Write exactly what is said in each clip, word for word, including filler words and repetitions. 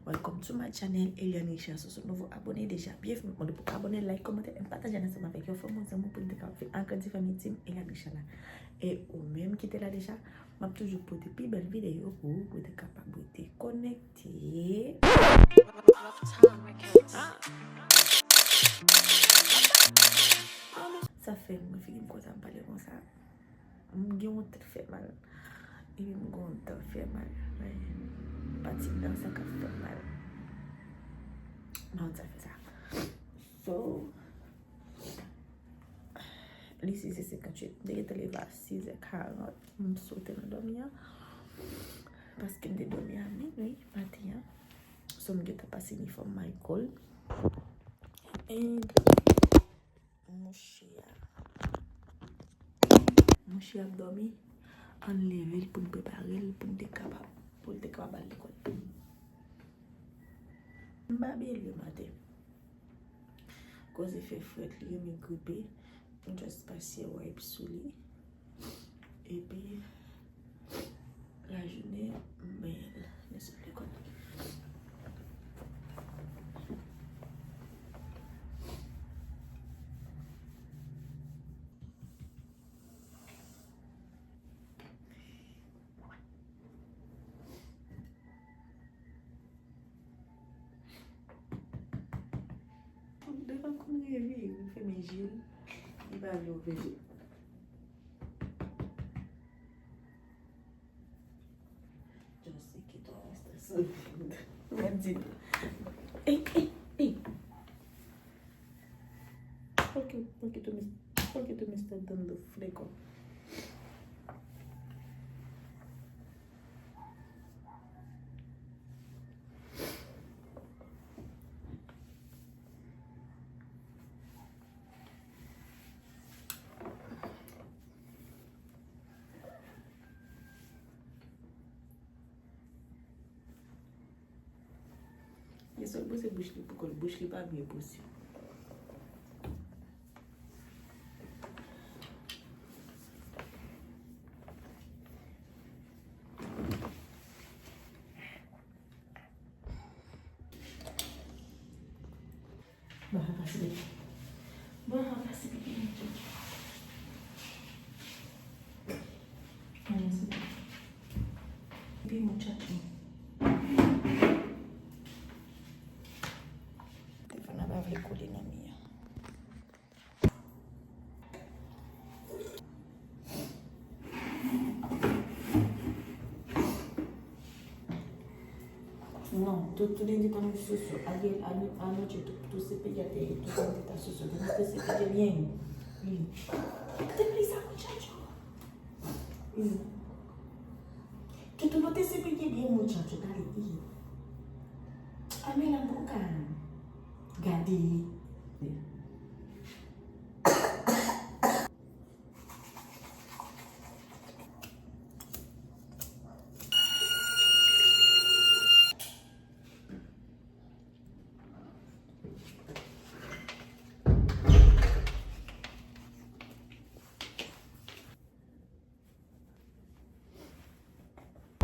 Welcome to my channel, Eliane Richard. Si w se nouvo abòne, deja byenveni. Mande pou w abòne, like, kòmante, and pataje ansanm avèk yon fanmi, yon zanmi pou n te kapab vin agrandi fanmi Team Eliane Richard la. E ou menm ki te la deja, m ap toujou pote pi bèl videyo pou ou, pou w te kapab rete konekte. Sa fè mwen figi m konsa, m pale konsa. M gen yon tèt fè mal. Epi m gen yon dan fè mal. Pati dan sa k ap fè mal. M pa konn sa fè sa. So, li sizè senkantuit. M te gentan leve a sizè karant. M sote nan dòmi an. Paske m te dòmi a minwi maten an. So, m gentan pase inifòm Michael. And Mouche a. Mouche a ap dòmi. Ann leve l pou n prepare l pou n te kapab, pou l te kapab al lekòl. M pa byen leve maten. Koze fè frèt, li renmen gripe. M just pase wipe sou li. Epi, lajounen, m benyen l. Men sou lekòl. Devan konn reveye, ou fèmen je l, li pa vle ouvè je l. Just kite w rete sou. Mwen di nou. Ey, ey, ey. Pòl kite, pòl kite, pòl kite mister Dando fleko. Li sot bwose bouch li pou kò l. Bouch li pa byen bwose. Bon, an pase pipi. Bon, an pase pipi. Pipi muchacho. Telefòn nan pa vle kole nan mi an. No, tu, tu dente está muy sucio. Ayer, ano-, anoche, tu, tu cepillaste, tu dente está sucio. Tú no te cepillas bien. Mm. ¿Qué te pasa, muchacho? Mm. Que tú no te cepillas bien, muchacho. Dale, y. Abre la boca. Gade.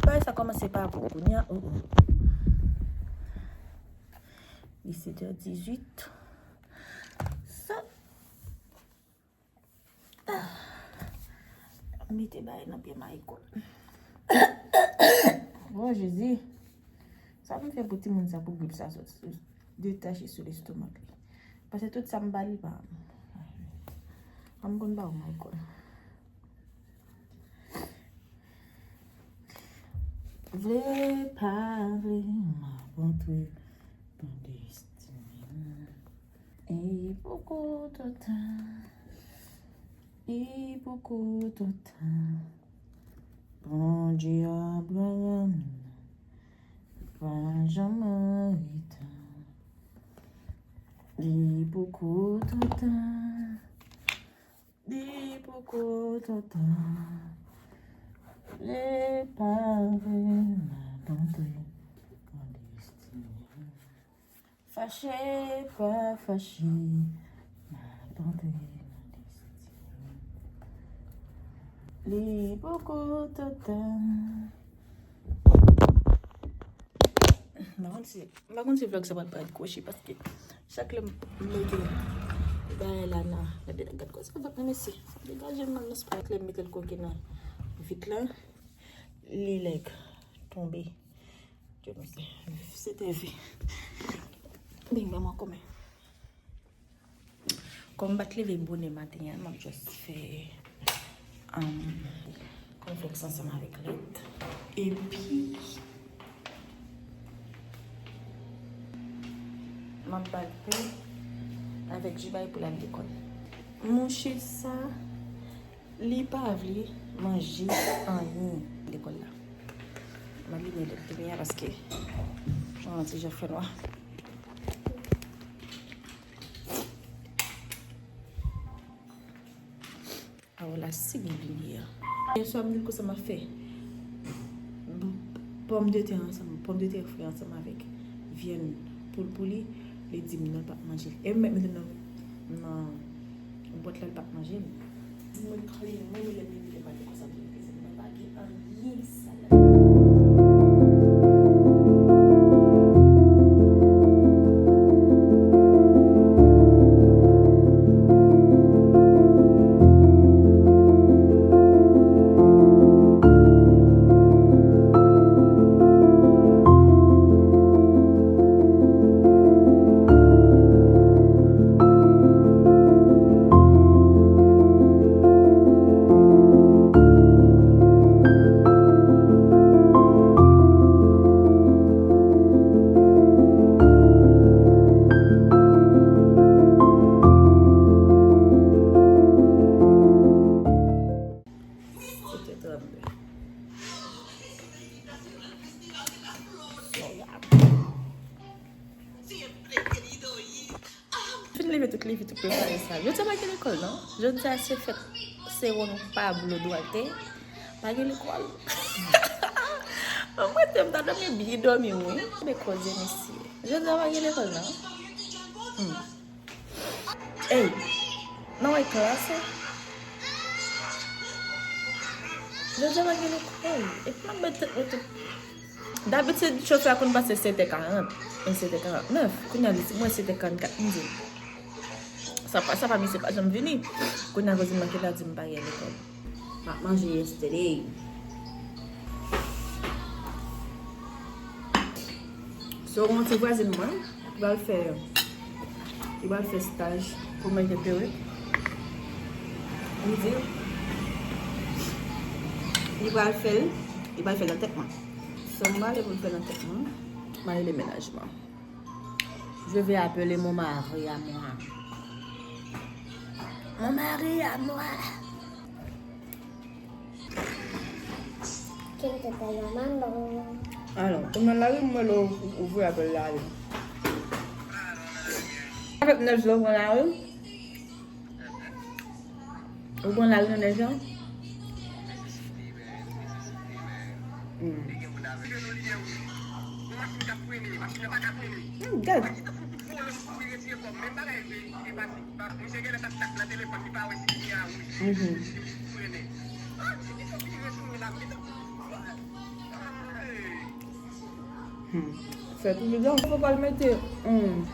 Bagay sa kòmanse pa bon kounye a, oh, oh. Li sèt è dizuit. Sa. Ah. Mete bagay nan pye Michael. Oh, Jezi. Sa pou m fè pou timoun sa pou grip sa sot, detache sou lestomak li. Paske tout sa m ba li pa. An m konn ba ou Michael. Vle pa vle, m ap antre nan destine m. E pou kout tan, e pou kout tan, Bondye Abraram pa janm an reta. E pou kout tan, e pou kout tan, vle pa vle, m ap antre nan destine m. Fache pa fache, m ap antre nan destine m. Li poko total. M pa konn si, m pa konn si vlòg sa pral parèt kwochi paske chak lè m mete bagay la nan, gade, gade kòman sa fè mesi. Degaje m nan, chak lè m mete l koke nan vit la, li like tonbe. Dye mesi. Se te vi. Bing, ban mwen kòman. Kòm m pa t leve bonè maten an, m ap just fè, um, cornflakes ansanm avèk lèt. Epi, m ap ba l pen avèk ji bay pou l al lekòl. Monchè sa, li pa vle manje anyen lekòl la. M ap limen lèt li byen paske jan ti jan fè nwa. Awo la si byen limyè. Yè swa m di l konsa m ap fè pòmdetè ansanm, pòmdetè fri ansanm avèk vyann poul pou li, li di m non, l p ap manje l. E m mèt mete l nan, nan bwat la, l p ap manje l. Mwen kriye, mwen menm lè m vini, lè m al lekòl sa m te vin fè, mwen pa gen anyen sa la. Fin leve tout, leve tout prepare sa. Jodi a pa gen lekòl non. Jodi a se fèt Sewon Pablo Duarte. Pa gen lekòl. Mwen te m ta dòmi byen dòmi wi. Men koze mesye. Jodi a pa gen lekòl non. Hmm. Ey, nan wè klase. Jodi a pa gen lekòl. Epi m ap mete tèt mwen tou. Dabitid, chofè a konn pase sèt è karant, e sèt è karant nèf. Kounye a, li di mwen sèt è karant kat, m di l, sa pa, sa pa, misye pa janm vini. Kounye a, kouzin mwen ki la di m pa gen lekòl. M ap manje yesterday. So, yon ti vwazin mwen, li pral fè, li pral fè staj pou mete perik. Li di, li pral fè l, li pral fè l nan tèt mwen. So, m prale pou l fè l nan tèt mwen. M ale mennaj mwen. Je vais appeler mon mari à moi. Mon mari à moi. Ken te fè yon manman? Alò, ou nan lari, m wè lè w ouvri apèl la ale. Avèk nèf zan ou pran lari? Ou pran lari nan nèf zan? Hmm. Hmm, gad. Mhm. Hmm. Fè tou videyo. Fò pa l mete, hmm,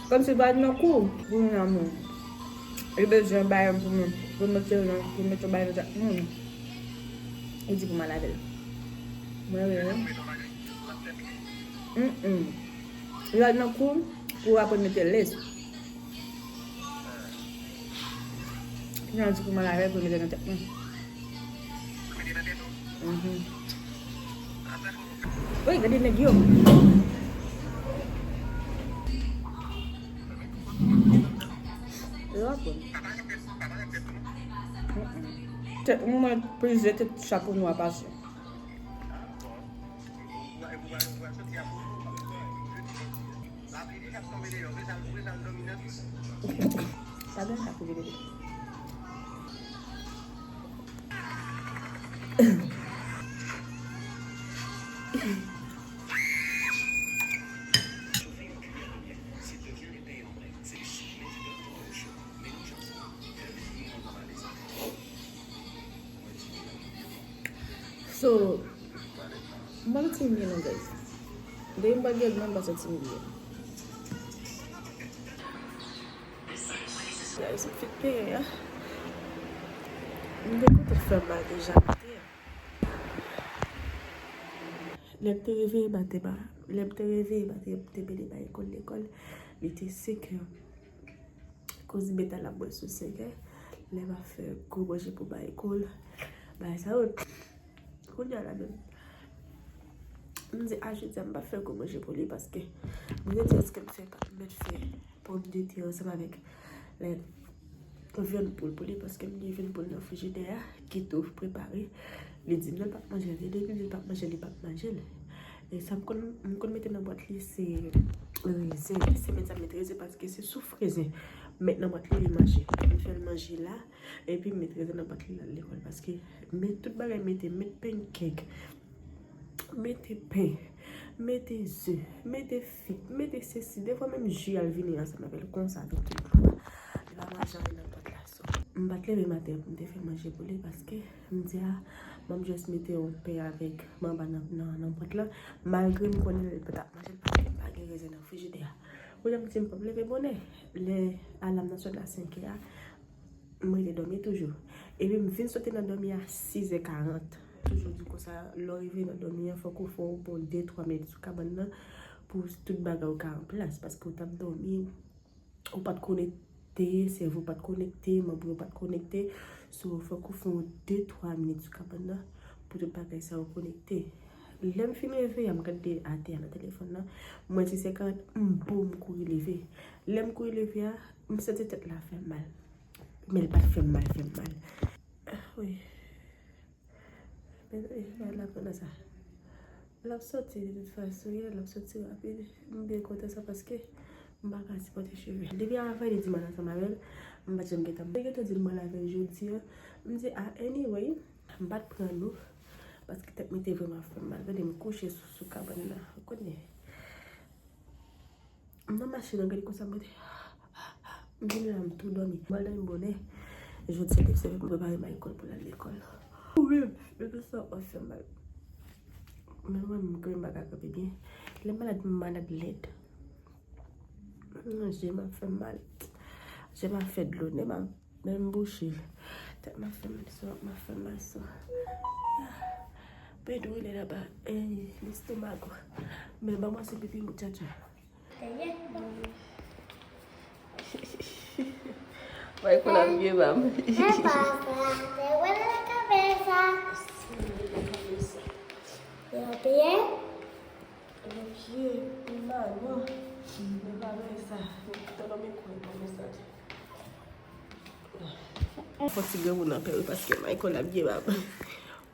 kòmsi l pa nan kou pou yon moun. Li bezwen bay pou moun, pou mete nan, pou mete yon bagay nan tèt moun. Li di pou m al avè l. Mwen rele. Mm, mm. Li al nan kou pou aprann mete lès. Kounye a l di pou m al avè l pou l mete nan tèt mwen. Mhm. Wi, gade nèg yo. Yo aprann. Mm, mm. Tèt mwen plizyè tèt chapo nwa pase. Pa gen sa pou vide. So, m pa kontinye non, guys. Depi m pa gen dlo, m pa santi m byen. Guys, m fin peye a. M te kontan fè mal deja maten an. Lè m te reveye maten, lè m te reveye maten, m te mete bay lekòl, lekòl, li te senkè. Koz m met alam mwen sou senkè. Lè m ap fè gwo manje pou bay lekòl. Bagay sa yo. Kounye a la menm, m di a jodi a m p ap fè gwo manje pou li paske mwen te di èske m fè pa m mèt fè pòmdetè ansanm avèk, like, vyann poul pou li paske m gen vyann poul nan frijidè a ki tou prepare. Li di m non, l p ap manje l. Depi m di l p ap manje l, li p ap manje l. E sa m konn, m konn mete nan bwat li se rezen. Se met sa m met rezen paske se souf rezen m met nan bwat li, li manje. M fè l manje la. Epi m met rezen nan bwat li, l al lekòl paske met tout bagay, mete, met pancake, mete pen, mete ze, mete fig, mete sesi. Defwa menm ji al vini ansanm avè l konsa avèk tout bwa. Li pa manje anyen nan bwat la. So, m pa t leve maten an pou m te fè manje pou li paske m di a, ban m jis mete yon pen avèk manba nan, nan, nan bwat la. Malgre m konnen l pa t ap manje l paske m pa gen rezen nan frijidè a. Kounye a m di m p ap leve bonè. Lè alam nan sot la senkè a, m rete dòmi toujou. Epi m vin soti nan dòmi a sizè karant. Toujou di konsa, lè w rive nan dòmi an, fòk ou fè yon bon de twa minit sou kabann nan pou tout bagay ou ka an plas. Paske ou t ap dòmi, ou pa t konekte, sèvo pa t konekte, manm ou yo pa t konekte. So, fòk ou fè yon de twa minit sou kabann nan pou tout bagay sa yo konekte. Lè m fin reveye a, m gade atè a nan telefòn nan. M wè sizè karant, m boum, m kouri leve. Lè m kouri leve a, m santi tèt la fè m mal. Men l pa t fè m mal, fè m mal. Ah, wi. Men, eh, la, la, pandan sa. L ap soti de tout fason, wi, l ap soti rapid. M byen kontan sa paske m pa ka sipòte cheve. Depi avan li di m al ansanm avè l, m pa t janm gentan. M te gentan di l m pral avè l jodi a. M di, ah, anyway, m pa t pran nou. Paske tèt mwen te vrèman fè m mal. Gade m kouche sou, sou kabann nan. Ou konnen. M nan machin nan, gade konsa mwen te. M vin la, m tou dòmi. M al dòmi bonè. Jodi a, se pou m prepare Michael pou l al lekòl. Wi, men tout sa w ap fè mal. Men mwen, m, m pa ka kanpe byen. Lè m malad, m malad lèd. Je m ap fè m mal. Je m ap fè dlo, nen m ap Men m bouche. Tèt m ap fè mal, sou m ap fè mal, sou. Pè doulè laba, eh, lestomak. Men ban mwen se pipi ou tchatcha. Michael ap vye ba m. ¿Qué pasa? Te duele la cabeza. Los pies. Los pies, hermano. Men pa bay sa. Tèlman men kwen pa men sa. Fò ti granmoun nan pè wi, paske Michael ap gen bab.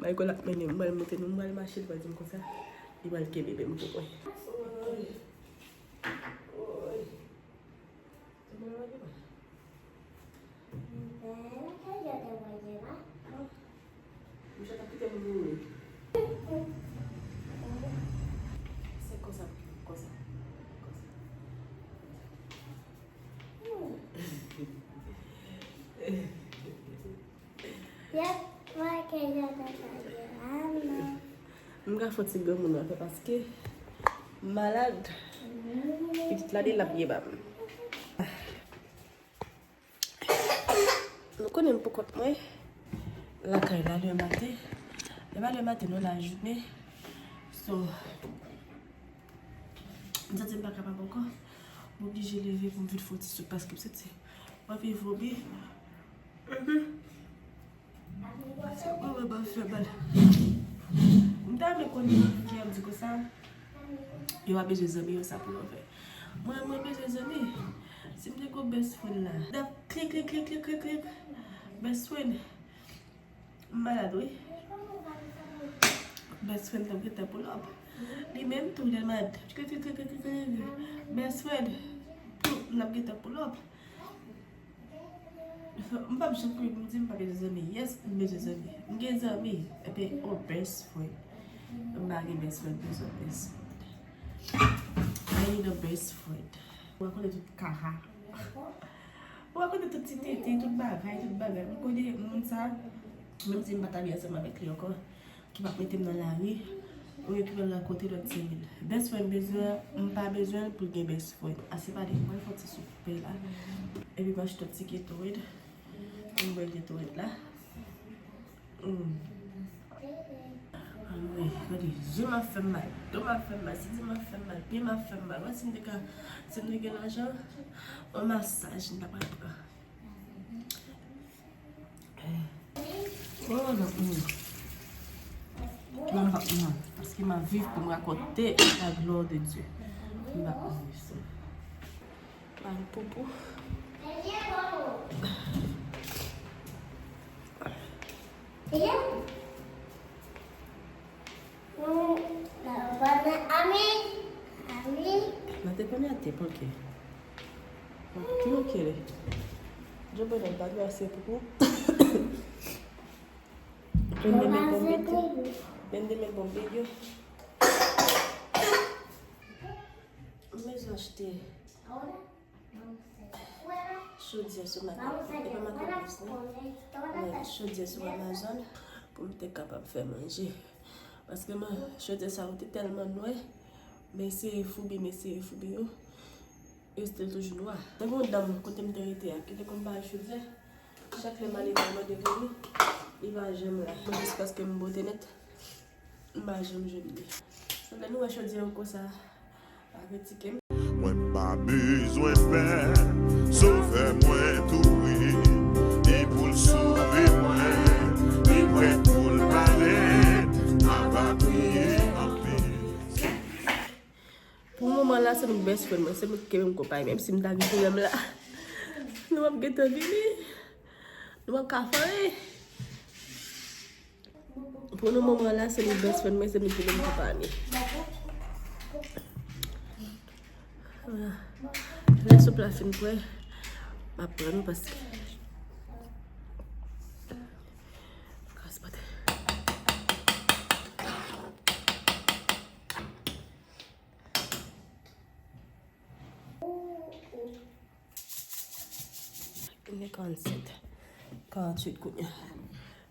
Michael ap mennen m, m pral monte nou, m pral mache, li pral di m konsa, li pral kenbe men m pou mwen. Oy. Oy. Misye t ap kite m mouri. Se konsa, konsa, konsa. M ka fè ti granmoun nan fè paske m malad. Pitit la de l ap gen ba m. Nou konnen m pou kont mwen. Lakay la lè maten. Lè pa lè maten non, lajounen. So, m santi m pa kapab ankò. M oblije leve pou m vin fè yon ti souf paske m santi m anvi vomi. Epi, se kòman m ap fè mal. M ta renmen konn ki ap di konsa yo pa bezwen zanmi yo, sa pou yo fè. Mwen, mwen bezwen zanmi. Si m te gon best friend la. Dap klik, klik, klik, klik, klik, klik. Best friend. M malad, wi. Best friend t ap gentan pull up. Li menm tou, lè l malad. Klik, klik, klik, klik, klik, klik. Best friend. L ap gentan pull up. M p ap janm kouri pou m di m pa bezwen zanmi. Yes, m bezwen zanmi. M gen zanmi. Epi, oh, best friend. M pa gen best friend, bezwen best friend. I need a best friend. Mwen konnen tout kara. Mwen konnen tout ti tete, tout bagay, tout bagay. M konnen moun sa, menm si m pa t ale ansanm avèk li ankò, ki p ap mete m nan lari. Ou gen ki pral rakonte lòt senk mil. Best friend bezwen, m pa bezwen l pou l gen best friend. Ase pale, mwen fè ti soupe la. Epi m achte ti Gatorade. M bwè Gatorade la. Hmm. Anmwey, gade, je m ap fè m mal, do m ap fè m mal, senti m ap fè m mal, pye m ap fè m mal. Wè si m te ka, si m te gen lajan, yon masaj m ta pral pran. Oh, non, non. Non, m pa, non. Paske m ap viv pou m rakonte la gloire de Dieu. M pa, non, sa. Ban poupou. Mwen te konnen a te poke. Ki ok li. Joe Biden pa dwe ase pou ou. Vennde mil bon bidyo. Vennde mil bon bidyo. M bezwen achte chodyè sou Marketplace. E pa Marketplace, non. Men chodyè sou Amazon pou m te kapab fè manje. Paske man, chodyè sa yo te tèlman nwè. Men se foubi, men se foubi yo. Yo still toujou nwa. Te gen yon dam kote m te rete a, ki te konn bay chodyè. Chak lè m ale kòmande pou li, li pa janm la. Jiskaske m bote nèt, m pa janm jwenn li. Donk, lè nou wè chodyè yo konsa, pa kritike m. Mwen pa bezwen pè, Sovè mwen tou wi, li pou l sove mwen, li prè pou l pale, m ap apiye anpil. Pou moman la, se nou best friend mwen, se nou ki kenbe m konpayi, menm si m ta gen pwoblèm la. Nou p ap gentan vini. Nou p ap ka fè anyen. Pou nou moman la, se nou best friend mwen, se nou ki kenbe m konpayi. Lè soup la fin prè, m ap pran nou paske kras pate. Li karannsenk, karannwit kounye a.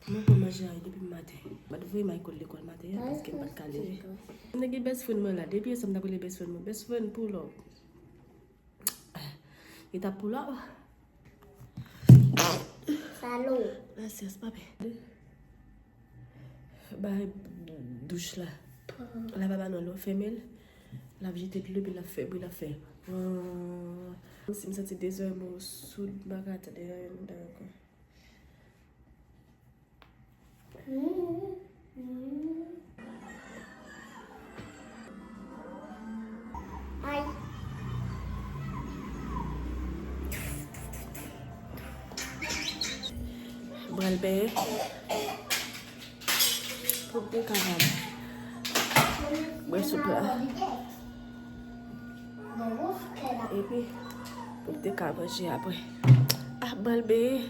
Mwen pran manje a depi maten. M pa t voye Michael lekòl maten an paske m pa t ka leve. M te gen best friend mwen la. Depi yè swa m t ap rele best friend mwen. Best friend pull up. Li t ap pull up. Salop. Gracias, papi. Bay douch la. Lavabo a non, lè w fèmen l, l ap jete dlo, epi l ap fè bri, l ap fè. Kòmsi m santi dezòrye mwen soud, m pa ka tande anyen anndan ankò. Ay. Pral benyen pou m te kapab bwè soup la. Epi pou m te ka manje apre. Ah, pral benyen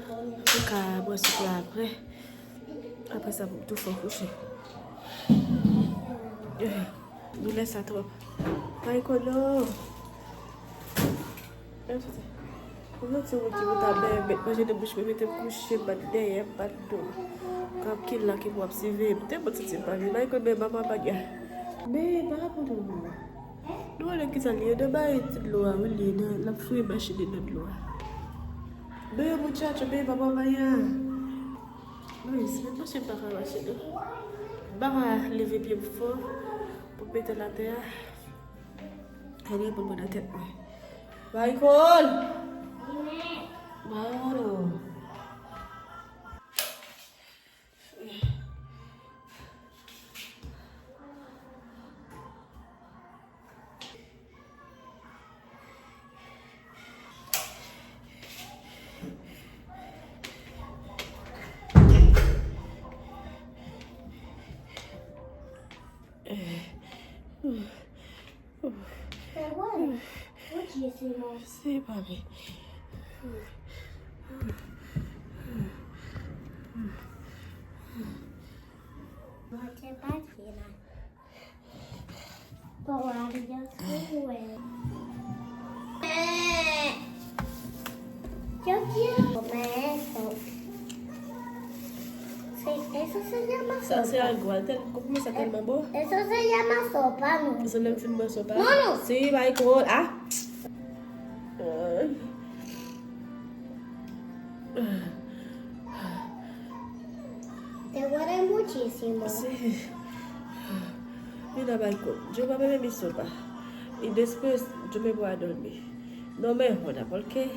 pou m ka bwè soup la apre. Apre sa, pou m tou fè kouche. Eh, doulè sa twòp. Ay, konnen. Mwen santi mwen ki pou ta bèbèt manje nan bouch mwen, mete m kouche, m bat dèyè, m bat do. Kòm ki la ki pou ap siveye m. Tèlman santi m pa byen. Bay konnen, bay papa bagay. Men pa rapò nou. Nou wè ki sa li ye, de bay ti dlo a, wi, li ye nan, l ap foure machin li nan dlo a. Men muchacho, men papa bagay. Wi, se mèt mache m pa ka mache non. M pa ka leve pye m fò pou m mete l atè a. Anyen pou l pran nan tèt mwen. Michael! Mano! Se pa byen. Mwen te pati la. Bon, avion se wè. Yo, yo. Mwen, bon. Se, se Eso se llama sopa. Sa se agwa. Tèl, kòman sa tèlman bon? Eso se llama sopa, no. Se lè m fin bwè sopa. No, no. Si, Michael. Ah! Te duele muchísimo. Sí. Mira, Michael, yo pa bebe mi sopa. Y después yo me voy a dormir. No me joda, porque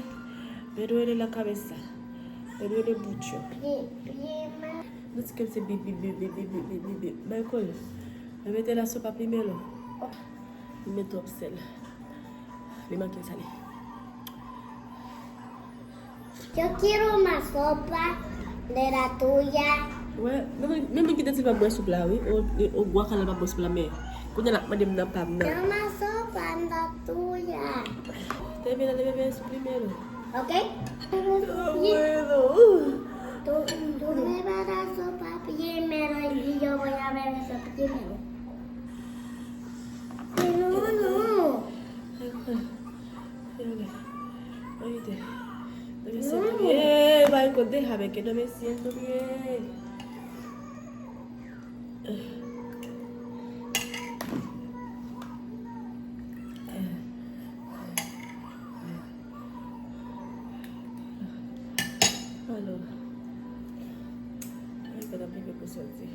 me duele la cabeza. Me duele mucho. No sé qué se bip, bip, bip. Michael, me mete la sopa primero. Li met twòp sèl. Li manke sale. Yo quiero más sopa de la tuya. Wè, menm, menm ki te di l pa bwè soup la, wi. O, o gwa kanal pa bwè soup la, men kounye a l ap mande m nan pa m nan. Quiero más sopa de la tuya. Termina de beber su primero. Ok? Bueno. Tú, tú me vas a dar sopa primero y yo voy a beber sopa primero. No, no. Oíste, no me siento bien, Michael, déjame que no me siento bien. Alò, Michael ap leve pou sòti.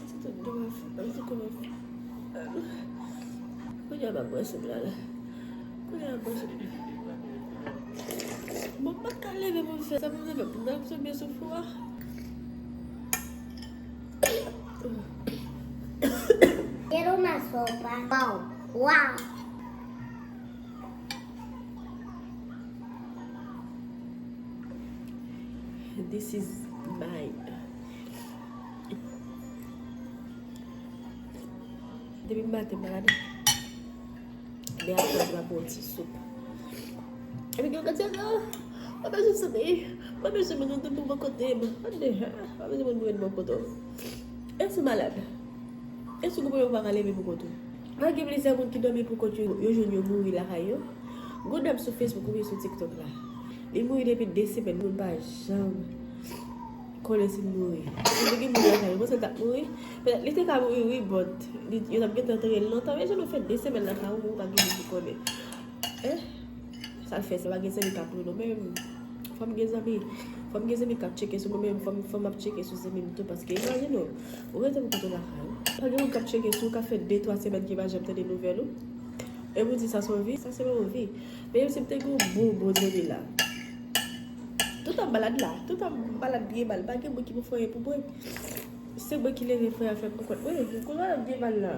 Se tout dlo m ap fè, m ap fè kòman. Kounye a m ap bwè soup la la. Kounye a m ap bwè soup la. Bon, m pa t ka leve pou m fè sa, pou m leve pou m absòbe souf la. Quiero más sopa. Wow. Wow. This is mine. Depi maten malad. Men apre m ap bwè yon ti soup. Epi gen yon kantite, non, pa bezwen santi, pa bezwen moun pou bò kote m. Ande, pa bezwen moun pou bò kote w. Èske w malad? Èske w gen pwoblèm ou pa ka leve pou kont ou? Pa gen plizyè moun ki dòmi pou kont yo, yo jwenn yo mouri lakay yo. Gon dam sou Facebook oubyen sou TikTok la. Li mouri depi de semèn, moun pa janm konnen si l mouri. Si te gen moun lakay yo, ou panse l t ap mouri? Petèt li te ka mouri wi, but li, yo t ap gentan antere l lontan. Men jan nou fè de semèn lakay ou, ou pa gen moun ki konnen. Eh? Sa l fè, sa pa gen zanmi k ap ri nou menm. Fò m gen zanmi. Fò m gen zanmi k ap tcheke sou mwen menm. Fò m, fò m ap tcheke sou zanmi m tou. Paske imajine w, ou rete pou kont ou lakay ou. Pa gen moun k ap tcheke sou ou, k ap fè de, twa semèn ki pa janm tande nouvèl ou. E pou di sa se yon vi, sa se pa yon vi. Men menm si m te gen yon bon, bon zanmi la. Toutan m malad la, toutan m malad byen mal, pa gen moun ki pou fè anyen pou mwen. Se mwen ki leve fè afè m pou kont mwen. M konn malad byen mal la.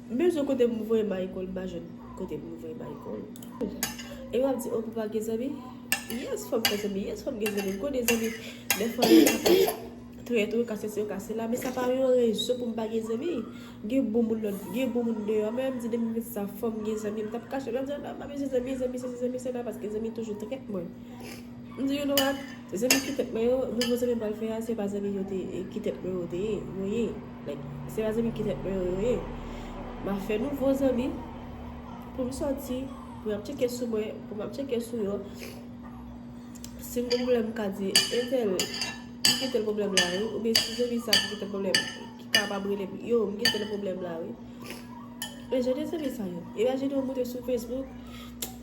M bezwen kote pou m voye Michael, m pa jwenn kote pou m voye Michael. E w ap di, o, pou pa gen zanmi? Yes, fò m fè zanmi. Yes, fò m gen zanmi. M konnen zanmi, dèfwa, yo kapab trete w, ka sesi, yo ka sela, men sa pa yon rezon pou m pa gen zanmi. Gen bon moun lòt, gen bon moun deyò, men m di depi m gen sa, fò m gen zanmi. M t ap kache, m ap di, non, m pa bezwen zanmi, zanmi sesi, zanmi sela, paske zanmi toujou trèt mwen. M di, you know what? Zanmi ki tèt mwen yo, nouvo zanmi m pral fè a, se pa zanmi yo te, ki tèt mwen yo te ye, yo ye. Like, se pa zanmi ki tèt mwen yo, yo ye. M ap fè nouvo zanmi pou m sòti, pou y ap tcheke sou mwen, pou m ap tcheke sou yo. Si m gen pwoblèm, m ka di, entèl, m gen tèl pwoblèm la, wi. Oubyen si zanmi sa ki gen tèl pwoblèm, ki kapab rele m, yo, m gen tèl pwoblèm la, wi. Men jan de zanmi sa yo. Imajine w moute sou Facebook,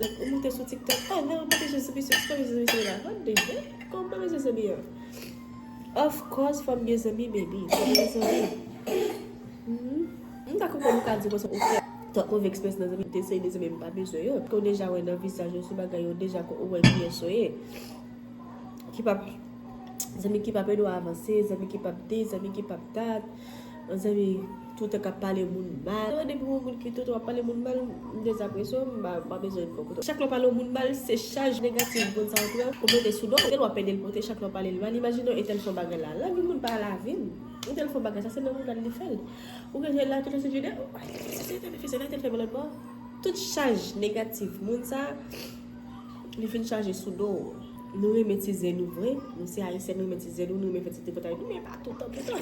like, ou moute sou TikTok. Ah non, m pa bezwen zanmi sa, m pa bezwen zanmi sa la. What the heck? Kòman m pa bezwen zanmi an? Of course, fò m gen zanmi, baby. Fò m gen zanmi. Mhm. M ka konprann ou ka di konsa, ou fè twòp move eksperyans nan zanmi, te seri de zanmi m pa bezwen yo. Ke w deja wè nan vizaj yo, sou bagay yo, deja ke ou wè kiyès yo ye. Ki p ap, zanmi ki p ap ede w avanse, zanmi ki p ap dis, zanmi ki p ap dat, zanmi toutan k ap pale moun mal. Depi yon moun ki toutan w ap pale moun mal, m dezapresye w, m pa, m pa bezwen l bò kote w. Chak lè w pale yon moun mal, se chaj negatif moun sa yo pran, ou mete sou do w. Tèl w ap ede l pote, chak lè w pale l mal. Imajine w, entèl fè yon bagay la. Lavi moun pa lavi m. Entèl fè yon bagay, sa se nan moun nan li fè l. Ou gen jwenn la, tout se vide. Ay, se, se, se, se, entèl fè lòt bò. Tout chaj negatif moun sa, li fin chaje sou do w. Nou renmen ti zen nou vre. Nou se Ayisyen, nou renmen ti zen nou, nou renmen fè ti tripotay nou, men pa toutan, toutan.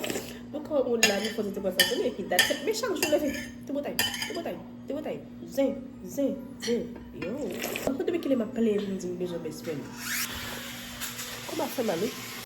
Nou ka wè moun la, nou fè ti tripotay sa, men ki dat, men chak jou leve, tripotay, tripotay, tripotay, zen, zen, zen. Yo. Ankò depi kilè m ap plenyen pou m di m bezwen best friend? Kòman fè mal, wi.